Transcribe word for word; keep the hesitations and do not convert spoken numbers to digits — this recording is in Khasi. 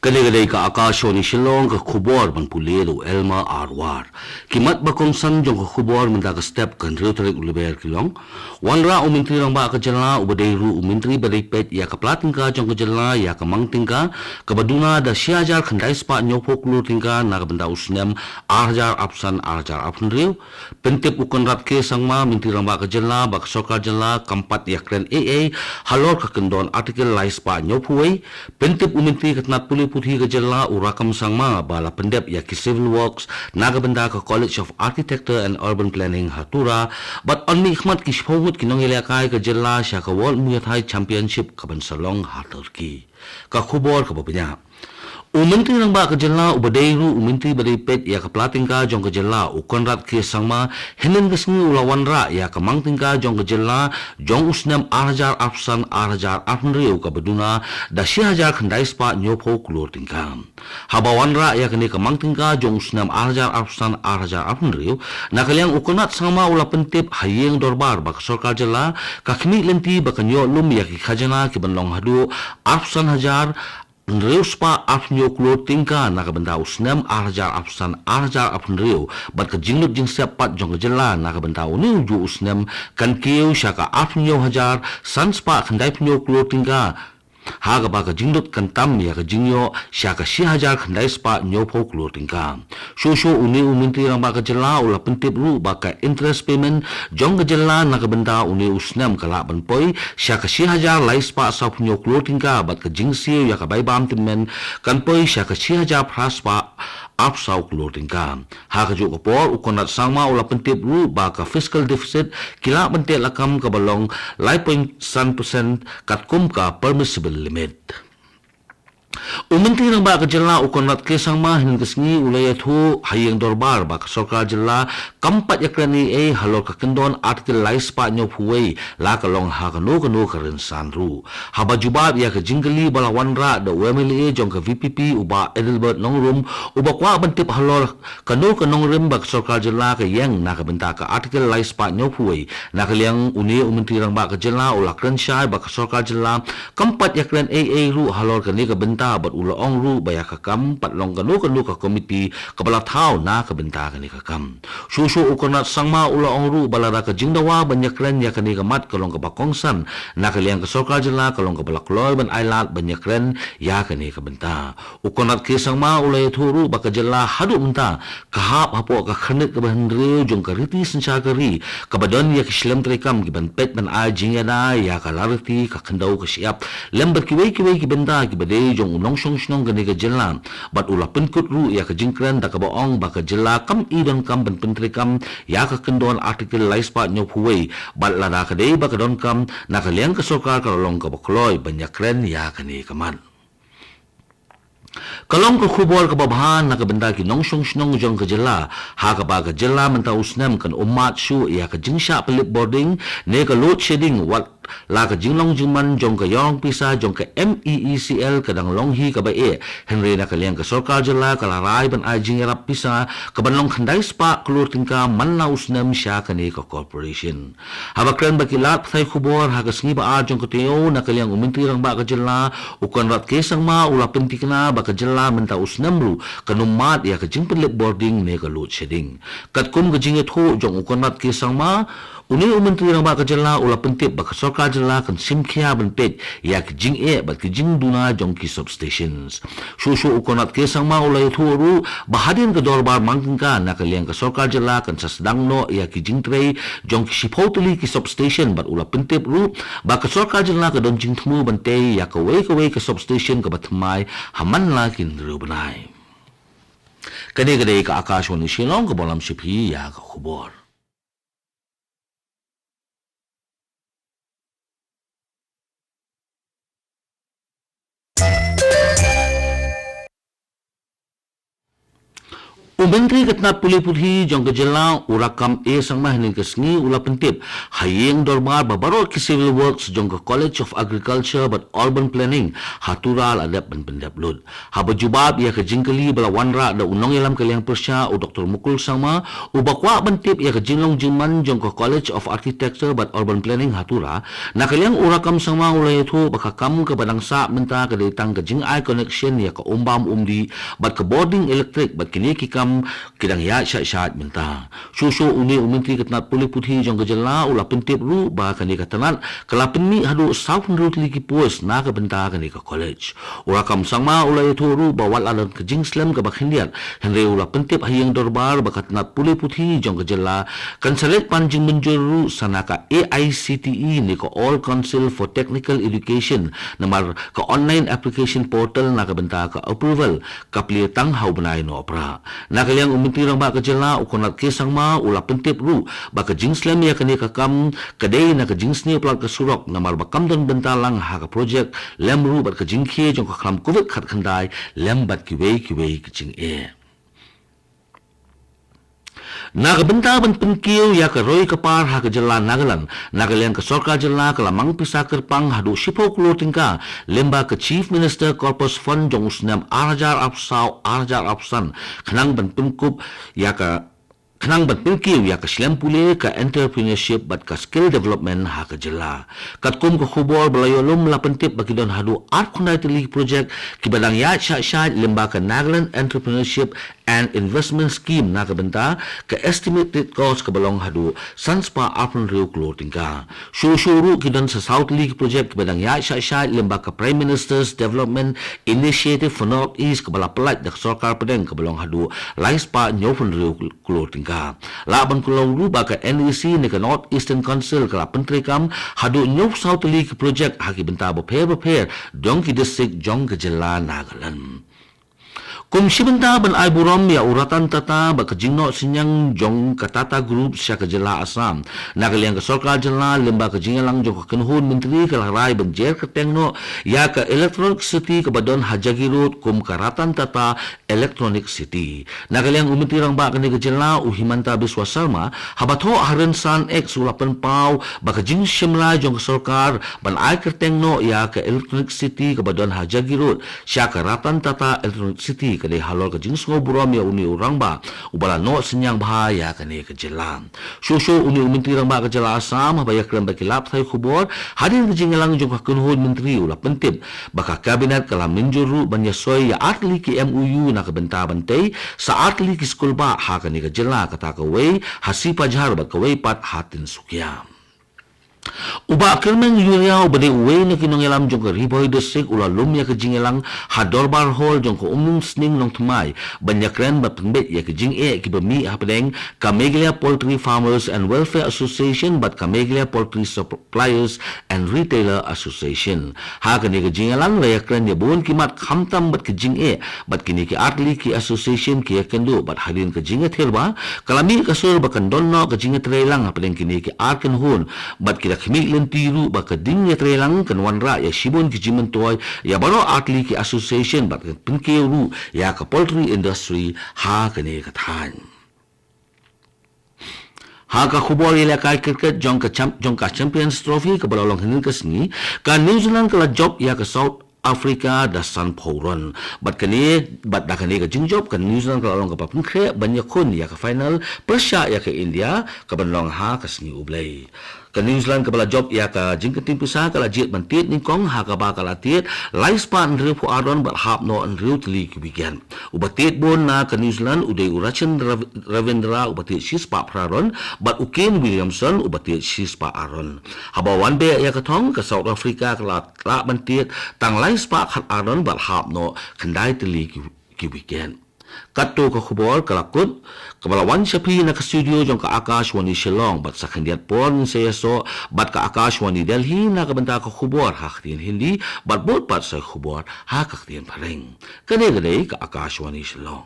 Kane ka dei ka Akashvani Shillong, ka khubor ban pule da u Elma Arwar. Ki mat ba kongsan jong ka khubor mynta ka step, ka hynriew tarik u Lber ki long: Wanrah u Myntri Rangbah ka jylla uba dei ruh u Myntri ba dei peit ïa ka pla tyngka jong ka jylla ïa ka mang tyngka kaba duna da shi hajar khyndai spah hynñiewphew klur tyngka na ka bynta u snem ar hajar arphew san ar hajar arphew hynriew. Pyntip u Conrad K Sangma, Myntri Rangbah ka jylla, ba ka sorkar jylla kam pat ïakren ei ei halor ka kyndon Article lai spah hynñiewphew wei. Pyntip u Myntri ka tnat pule puthi ka jylla u Rakkam Sangma ba la pyndep ïa ki civil works na ka bynta ka College of Architecture and Urban Planning ha Tura, bad ynmih khmat ki shiphew ngut ki nongïalehkai ka jylla sha ka World Muay Thai Championship kaban sa long ha Turkey. Ka khubor kaba bniah. U Myntri Rangbah ka jylla uba dei ruh u Myntri ba dei peit ïa ka pla tyngka jong ka jylla, u Conrad K Sangma, hynnin ka sngi u la wanrah ïa ka mang tyngka jong ka jylla jong u snem ar hajar arphew san ar hajar arphew hynriew kaba duna da shi hajar khyndai spah hynñiewphew klur tyngka. Haba wanrah ïa kane ka mang tyngka jong u snem ar hajar arphew san ar hajar arphew hynriew, na ka liang u Conrad Sangma u la pyntip ha ïing dorbar ba ka sorkar jylla ka khmih lynti ba kan ïoh lum ïa ki khajna kiban long haduh arphew san hajar hynriew spah arphew hynñiew klur tyngka na ka bynta u snem ar hajar arphew san ar hajar arphew hynriew, bad ka jinglut jingsep pat jong ka jylla na ka bynta une ujuh u snem kan kiew sha ka arphew hynñiew hajar san spah khyndaiphew hynñiew klur tyngka, ha kaba ka jinglut kan tam ïa ka jingïoh sha ka shi hajar khyndai spah hynñiewphew klur tyngka. Shuh shuh une u Myntri Rangbah ka jylla u la pyntip ruh ba ka interest payment jong ka jylla na ka bynta une u snem ka lah ban poi sha ka shi hajar lai spah sawphew hynñiew klur tyngka, bad ka jingsiew ïa ka bai bam tymmen kan poi sha ka shi hajar phra spah arphew saw klur tyngka. Ha kajuh ka por, u Conrad Sangma u la pyntip ruh ba ka fiscal deficit ki lah ban teh lakam kaba long lai point san percent katkum ka permissible limit. U Myntri Rangbah ka jylla u Conrad K Sangma hynnin ka sngi u la ïathuh ha ïing dorbar ba ka sorkar jylla kam pat ïakren ei ei halor ka kyndon Article lai spah hynñiewphew wei la ka long ha kano kano ka rynsan ruh. Haba jubab ïa ka jingkylli ba la wanrah da u M L A jong ka V P P u Bah Adelbert Nongrum, uba kwah ban tip halor kano ka nongrim ba ka sorkar jylla ka ïeng na ka bynta ka Article lai spah hynñiewphew wei, na ka liang une u Myntri Rangbah ka jylla u la kren shai ba ka sorkar jylla kam pat ïakren ei ei ruh halor kane ka bynta, bad u la ong ruh ba ïa ka kam pat long kano kano ka komiti kaba la thaw na ka bynta kane ka kam. Shuh shuh u Conrad Sangma u la ong ruh ba lada ka jingdawa ban ïakren ïa kane ka mat ka long kaba kongsan, na ka liang ka sorkar jylla ka long kaba la kloi ban ailad ban ïakren ïa kane ka bynta. U Conrad K Sangma u la ïathuh ruh ba ka jylla haduh mynta ka hap hapoh ka khyrnit kaba hynriew jong ka riti synshar ka ri, kaba don ïa ki shlem treikam kiban peit ban ai jingïada ïa ka lariti, ka khyndew, ka shyiap, lem bad kiwei kiwei ki bynta kiba dei jong u nongshong shnong kane ka jylla. Bad u la pynkut ruh ïa ka jingkren da kaba ong ba ka jylla kam i donkam ban pyntreikam ïa ka kyndon Article lai spah hynñiewphew wei, bad lada ka dei ba ka donkam, na ka liang ka sorkar ka la long kaba kloi ban ïakren ïa kane ka mat. Ka long ka khubor kaba bha na ka bynta ki nongshong shnong jong ka jylla, ha kaba ka jylla mynta u snem kan ym mad shuh ïa ka jingshah pynlip bording ne ka load shedding, wat la ka jinglong jingman jong ka ïarong pisa jong ka M E E C L ka dang long hi kaba eh, hynrei na ka liang ka sorkar jylla ka la rai ban ai jingïarap pisa kaban long khyndai spah klur tyngka man la u snem sha kane ka corporation. Haba kren bad ki lad pathai khubor ha ka sngi ba ar jong ka taïew, na ka liang u Myntri Rangbah ka jylla u Conrad K Sangma u la pyntikna ba ka jylla mynta u snem ruh kan ym mad ïa ka jingpynlip bording ne ka load shedding. Katkum ka jingïathuh jong u Conrad K Sangma, une u Myntri Rangbah ka jylla u la pyntip ba ka sorkar jylla kan shim khia ban peit ïa ki jingeh bad ki jingduna jong ki substations. Shuh shuh u Conrad K Sangma u la ïathuh ruh ba hadien ka dorbar mang tyngka, na ka liang ka sorkar jylla kan sa sdang noh ïa ki jingtrei jong ki shiphew tylli ki substation, bad u la pyntip ruh ba ka sorkar jylla ka don jingthmu ban tei ïa kawei kawei ka substation kaba thymmai ha man la ki hynriew bnai. Kane ka dei ka Akashvani Shillong kaba lam sha phi ïa ka khubor. U Myntri ka tnat pule puthi jong ka jylla u Rakkam A Sangma hynnin ka sngi u la pyntip ha ïing dorbar ba baroh ki civil works jong ka College of Agriculture bad Urban Planning ha Tura la dep ban pyndep lut. Haba jubab ïa ka jingkylli ba la wanrah da u nongïalam ka liang pyrshah u Doktor Mukul Sangma, uba kwah ban tip ïa ka jinglong jingman jong ka College of Architecture bad Urban Planning ha Tura, na ka liang u Rakkam Sangma u la ïathuh ba ka kam kaba dang sah mynta ka dei tang ka jingai connection ïa ka umbam umdih bad ka bording elektrik bad kine ki kam ki dang ïaid shait shait mynta. Shuh shuh une u Myntri ka tnat pule puthi jong ka jylla u la pyntip ruh ba kane ka tnat ka la pynmih haduh saw hynriew tylli ki post na ka bynta kane ka college. U Rakkam Sangma u la ïathuh ruh ba wat la don ka jingslem kaba khyndiat, hynrei u la pyntip ha ïing dorbar ba ka tnat pule puthi jong ka jylla kan sa leit pan jingmynjur ruh sa na ka A I C T E ne ka All Council for Technical Education, namar ka online application portal na ka bynta ka approval ka plie tang ha u bnai Nohprah. Na ka liang u Myntri Rangbah ka jylla u Conrad K Sangma u la pyntip ruh ba ka jingslem ïa kane ka kam ka dei na ka jingsniew palat ka surok, namar ba kam don bynta lang ha ka projek lem ruh bad ka jingkhie jong ka khlam covid khatkhyndai lem bad kiwei kiwei ki jingeh. Na ka bynta ban pynkiew ïa ka roi ka par ha ka jylla Nagaland, na ka liang ka sorkar jylla ka la mang pisa kyrpang haduh shiphew klur tyngka lyngba ka Chief Minister Corpus Fund jong u snem ar hajar arphew saw ar hajar arphew san, khnang ban pynkup ïa ka khnang ban pynkiew ïa ka shlem pule, ka entrepreneurship bad ka skill development ha ka jylla. Katkum ka khubor ba la ïoh lum, la pyntip ba ki don haduh arphew khyndai tylli ki projek kiba dang ïaid shait shait lyngba ka Nagaland Entrepreneurship and Investment Scheme na ka bynta ka estimated cost kaba long haduh san spah arphew hynriew klur tyngka. Shuh shuh ruh ki don sa saw tylli ki projek kiba dang ïaid shait shait lyngba ka Prime Minister's Development Initiative for North East kaba la pyllait da ka sorkar pdeng kaba long haduh lai spah hynñiew phew hynriew klur tyngka. Lah ban kynmaw ruh ba ka N E C ne ka North Eastern Council ka la pyntreikam haduh hynñiew phew saw tylli ki projek ha ki bynta bapher bapher jong ki district jong ka jylla Nagaland. Kum shi bynta ban ai burom ïa u Ratan Tata bad ka jingnoh synñiang jong ka Tata Group sha ka jylla Assam, na ka liang ka sorkar jylla lyngba ka jingïalang jong ka kynhun myntri ka la rai ban jer kyrteng noh ïa ka Electronic City kaba don ha Jagiroad kum ka Ratan Tata Electronic City. Na ka liang u Myntri Rangbah kane ka jylla u Himanta Biswa Sarma, haba thoh ha rynsan X u la pynpaw ba ka jingshim rai jong ka sorkar ban ai kyrteng noh ïa ka Electronic City kaba don ha Jagiroad sha ka Ratan Tata Electronic City ka dei halor ka jingsngew burom ïa une u rangbah uba la noh synñiang bha ïa kane ka jylla. Shuh shuh une u Myntri Rangbah ka jylla Assam haba ïakren bad ki lad pathai khubor hadien ka jingïalang jong ka kynhun myntri u la pyntip ba ka Cabinet ka la mynjur ruh ban ïasoi ïa ar tylli ki M O U na ka bynta ban tei sa ar tylli ki skulbah ha kane ka jylla, kata kawei ha Sipajhar bad kawei pat ha Tinsukia. U Bah Kyrmen Ïuria uba dei uwei na ki nongïalam jong ka Ri Bhoi District u la lum ïa ka jingïalang ha Dorbar Hall jong ka Umsning Nongthymmai ban ïakren bad pynbeit ïa ka jingeh kiba mih hapdeng ka Meghalaya Poultry Farmers and Welfare Association bad ka Meghalaya Poultry Suppliers and Retailer Association. Ha kane ka jingïalang la ïakren ïa bun ki mat khamtam bad ka jingeh bad kine ki ar tylli ki association ki ïakynduh bad hadien ka jingïathir ba ka la mih ka sur ba kan don noh ka jingïatreilang hapdeng kine ki ar kynhun bad ki la khmih lynti ruh ba ka jingïatreilang kan wanrah ïa shibun ki jingmyntoi ïa baroh ar tylli ki association bad kan pynkiew ruh ïa ka poultry industry ha kane ka thaiñ. Ha ka khubor ïalehkai cricket jong ka champ, jong ka Champions Trophy kaba la long hynnin ka sngi, ka New Zealand ka la jop ïa ka South Africa da sanphew run. Bad kane, bad da kane ka jingjop ka New Zealand ka la long kaba pynkhreh ban ïakhun ïa ka final pyrshah ïa ka India kaban long ha ka sngi U Blei. Ka New Zealand kaba la jop ïa ka jingkynting pisa ka la jied ban tied nyngkong ha kaba ka la tied lai spah hynriewphew ar run bad hap noh hynriew tylli ki wicket. Uba tied bun na ka New Zealand u dei u Rachin Rav-, Ravindra uba tied shispah phra run bad u Kane Williamson uba tied shispah ar run. Haba wan beh ïa ka thong ka South Africa ka la lah ban tied tang lai spah khat ar run bad hap noh khyndai tylli ki, ki wicket. Katto ka khubor ka la kut kaba la wan sha phi na ka studio jong ka Akashvani Shillong bad sa khyndiat por ngin sa ïasoh bad ka Akashvani Delhi na ka bynta ka khubor ha ktien Hindi bad bud pat sa khubor ha ka ktien Phareng. Kane ka dei ka Akashvani Shillong.